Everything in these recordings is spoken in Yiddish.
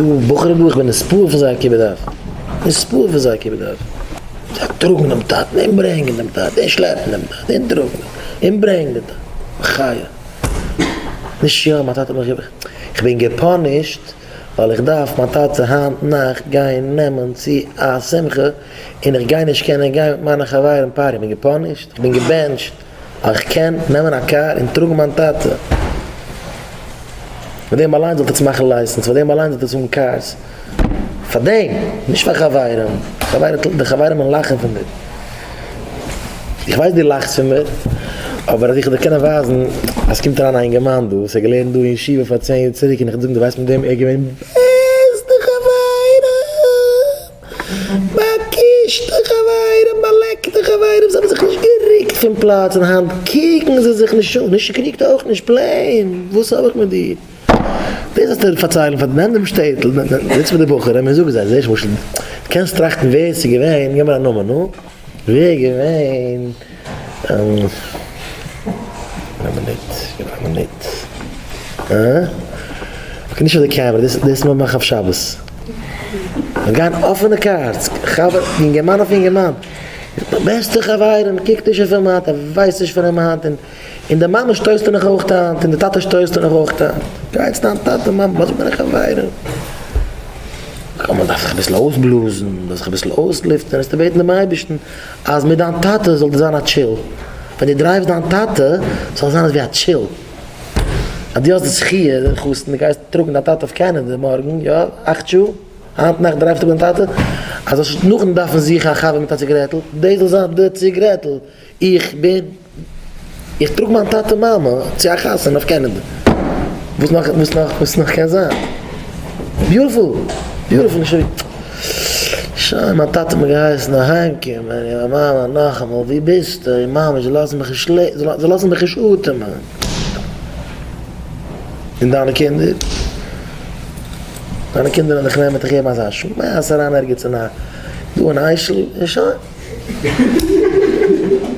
ס'דא בחורים דא, איך בין נתפעל פון זייער כיבוד אב. נתפעל פון זייער כיבוד אב. זיי טראגן דעם טאטן און ברענגען דעם טאטן און שלעפן דעם טאטן און טראגן און ברענגען דעם טאטן. מחיה. נישט יא, מיין טאטע האט מיך געבעטן. איך בין גע punish ט ווייל איך דארף מיין טאטע היינט נאכט גיין נעמען צו א שמחה און איך גיי נישט קענען גיין מיט מיינע חברים party. איך בין גע punish ט, איך בין געבענטשט אז איך קען נעמען א קאר און טראגן מיין טאטע. פאר דעם אליינס זאלט עטס מאכן license, פאר דעם אליינס זאלט עטס האבן cars. פאר דעם, נישט פאר חברים, חברים, די חברים וועלן לאכן פון דיר. איך ווייס דו לאכסט פון מיר, אבער אז איך וועל דיר קענען ווייזן אז ס'קומט אריין א אינגערמאן דא וואס האט געלערנט דא אין ישיבה פאר צען יאר צוריק און איך וועל זאגן דו ווייסט מיט וועם ער איז געווען בעסטע חברים, באקישטע חברים, באלעקטע חברים, זיי האבן זיך נישט גערוקט פון פלאץ און היינט קוקן זיי זיך נישט אן, נישט געקריגט אויך נישט, plain, וואס האב איך מיט דיר? דאס זאלסטו פארציילן פאר נעם דעם שטעטל, זיץ מיט די בחורים און זאג זיי, זע למשל, דו קענסט טראכטן ווער עס איז געווען, געב מיר א נאמען, נו, ווער איז געווען, א מינוט, געב א מינוט, אה? okay נישט אויף די קעמרע, דאס דאס מיר מאכן אויף שבת. מיר גייען אפענע cards, חבר, יונגערמאן אויף יונגערמאן, בעסטע חברים, קוקט נישט אויף אים היינט, ער ווייסט נישט פון אים היינט, און. און די מאמע שטויסט איר נאך אויך היינט, און די טאטע שטויסט איר נאך אויך היינט. גיי צו דיין טאטע מאמע, וואס מיינע חברים? קום מען דארף זיך אביסל אויסבלאזן, מען דארף זיך אביסל אויסלופטערן, וועסטו בעטן דעם אייבערשטן אז מיט דיין טאטע זאל דיר זיין א chill. ווען דו drive סט דיין טאטע, זאל זיין אזווי א chill. אז דו האסט די זכיה, חתן, דו גייסט טראגן דיין טאטע אויף קענעדע מארגן, יא, אכט שעה, היינט נאכט drive סטו אפ דיין טאטע, אז זאלסט נישט נאכדעם דארפן זוכן א חבר מיט א ציגרעטל, דאס זאל זיין די ציגרעטל. איך בין, איך טראג מיין טאטע מאמע צו א חתונה אויף קענעדע. וואס נאך, וואס נאך, וואס נאך קען זיין? beautiful! beautiful! נישט אזוי. שוין, מיין טאטע האט מיר געהייסן אהיים קומען, און מיין מאמע נאכאמאל, וואו ביסטו? און מאמע, זיי לאזן מיך נישט לעבן, זיי לאזן מיך נישט אטעמען. און דיינע קינדער? דיינע קינדער וועלן דיך נעמען און דיך געבן אזא שמייס אריין ערגעץ אין א, דא אין איישל, און שוין.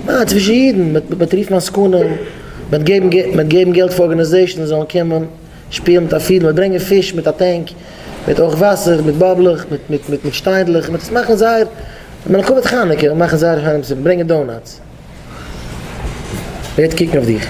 ניין, צווישן אידן, מ'וועט רופן עסקנים, מ'וועט געבן מ'וועט געבן געלט פאר organizations זאלן קומען שפילן מיט א פידל, מ'וועט ברענגען פיש מיט א tank, מיט אויך וואסער, מיט באבלעך, מיט מיט מיט מיט שטיינדלעך, מ'וועט עס מאכן זייער, לכבוד חנוכה, מ'וועט מאכן זייער שיינע מסיבה, ברענגען donuts. ווער וועט קוקן אויף דיך?